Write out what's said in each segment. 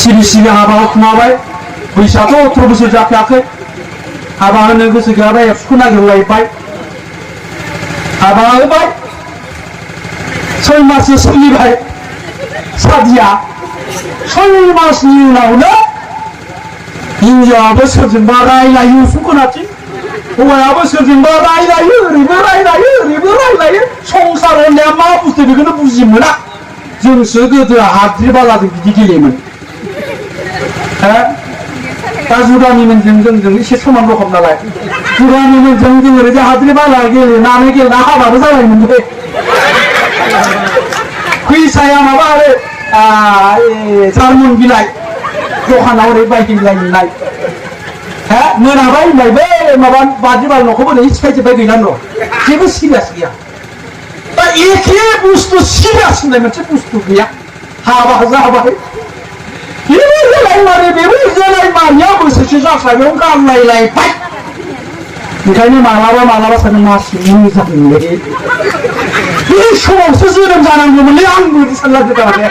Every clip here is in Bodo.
सिरि सिरि हाबा होखुमाबाय बैसोआथ' 18 बोसोर जाखायाखै हाबा होनो गोसो गैयाबा एबसुखौ नागिरलायबाय हाबा होबाय 6 माससो सोलिबाय सादिया 6 मासनि उनावनो हिनजावाबो सोरजोंबा रायलायो उसुं खोनाथिं हौवायाबो सोरजोंबा रायलायो ओरैबो रायलायो संसार होननाया मा बुस्थु बेखौनो बुजि मोना जोंसो गोदो हाद्रि बालाजों बिदि गेलेयोमोन दा जुदानिमोनजों जोंजों एसे समान रखम नालाय जुदानिमोनजों जों ओरैजा हाद्रि बाला गेलेना हाबाबो जालायोमोन बे फैसाया माबा आरो जार्मन बिलाइ दखानाव ओरै बायदिंलायनाय मोनाबाय होनबाय बै माबा बाद्रि बाला न'खौबो नै सिफायजोब्बाय गैलानो र' जेबो सिरियास गैया दा एखे बुस्थु सिरियास होननाय मोनसे बुस्थु गैया हाबा जाबाय बेबो जोलायमारिया बोसोरसे जास्लायबाय गानलायलायबाय ओंखायनो मालाबा सानो मासि मोजांलै बे समावसो जोनोम जानांगौमोनलै आं बिदि सानलांदों थारमाने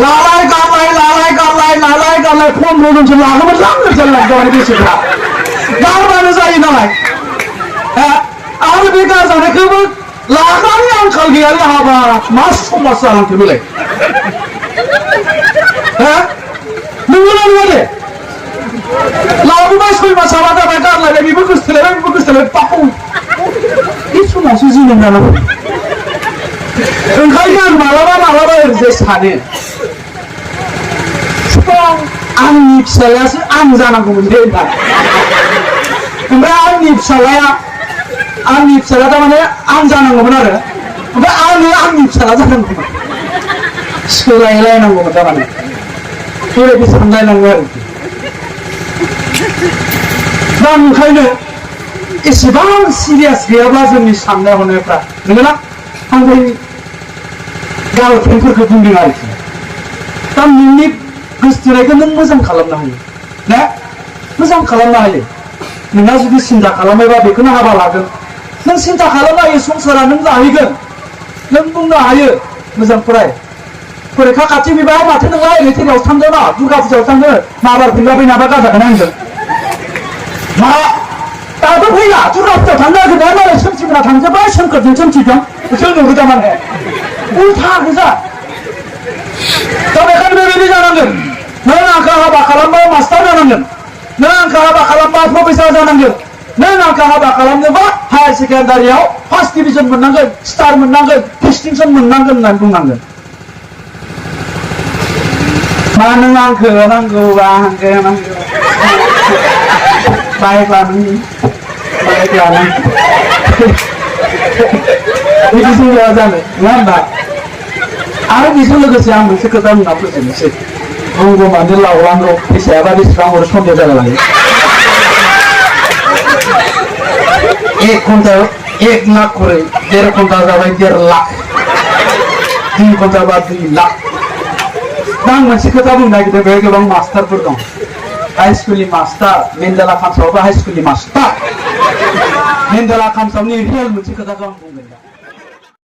लालाय गारलाय 15 जनसो लागोमोन लांनो जालांदों गोसोफ्रा गारबानो जायो नालाय आरो बे गारजानायखौबो लाग्रानि आंखाल गैयालै हाबा मा समाज जालांखो बेलाय नंगौना नङा दे लाबोबाय 6 मास हाबा जाबाय गारलायबाय बेबो गोसोथोलायबाय पापौ बे समावसो जोनोम जानांगौ ओंखायनो आं मालाबा ओरैजाय सानो आंनि फिसालायासो आं जानांगौमोन दे होनना ओमफ्राय आंनि फिसालाया थारमाने आं जानांगौमोन आरो ओमफ्राय आंनि फिसाला जानांगौमोन सोलायलायनांगौमोन थारमाने बेबायदि सानलायनांगौ आरोखि दा ओंखायनो एसेबां सिरियास गैयाब्ला जोंनि साननाय हनायफ्रा नंगौना आं बै गार्लफ्रेन्डफोरखौ बुंदों आरोखि दा नोंनि गोसोथोनायखौ नों मोजां खालामनो हायो ना मोजां खालामनो हायो नोंहा जुदि सिन्था खालामोबा बेखौनो हाबा लागोन नों सिन्था खालामनो हायो संसारा नों जाहैगोन नों बुंनो हायो मोजां फरिखा खाथि फैबाय माथो नोंलाय ओरै थेरायावसो थांदों ना दुर्गा फुजायाव थांदों माबार फैलाबाय नाबा गाजाखौनो आंजों मा दाबो फैला दुर्गा फुजायाव थांनो नागिरनाया मालाय सोमसिफोरा थांजोब्बाय सोमखोरजों सोमसिजों बिसोर नुगो थारमाने उल्था गोजा दा बेखायनो बेबायदि जानांगोन नों आंखौ हाबा खालामबा मास्टार जानांगोन नों आंखौ हाबा खालामबा प्रफेसार जानांगोन नों आंखौ हाबा खालामनोबा हायार सेकेन्डारियाव फार्स्ट डिभिजन मोननांगोन स्टार मोननांगोन डिस्टिंसन मोननांगोन होननानै बुंनांगोन मा नों आंखौ नांगौबा बाइक लानांगौ बिदिसो जानो नङा होनबा आरो बेजों लोगोसे आं मोनसे खोथा बुंना फोजोबनोसै बुंगौ मानो लावलांगौ फैसायाबा बेसेबां हरो सन्देह जालाङो 1 घन्टायाव 1 लाख करे 1.5 घन्टा जाबाय 1.5 लाख 2 घन्टा बा 2 लाख दा आं मोनसे खोथा बुंनो नागिरदों बेहाय गोबां मास्टारफोर दं हाई स्कुलनि मास्टार मेन्डेला काम्सआवबो हाई स्कुलनि मास्टार मेन्डेला काम्सआवनि रियेल मोनसे खोथाखौ आं बुंगोन दा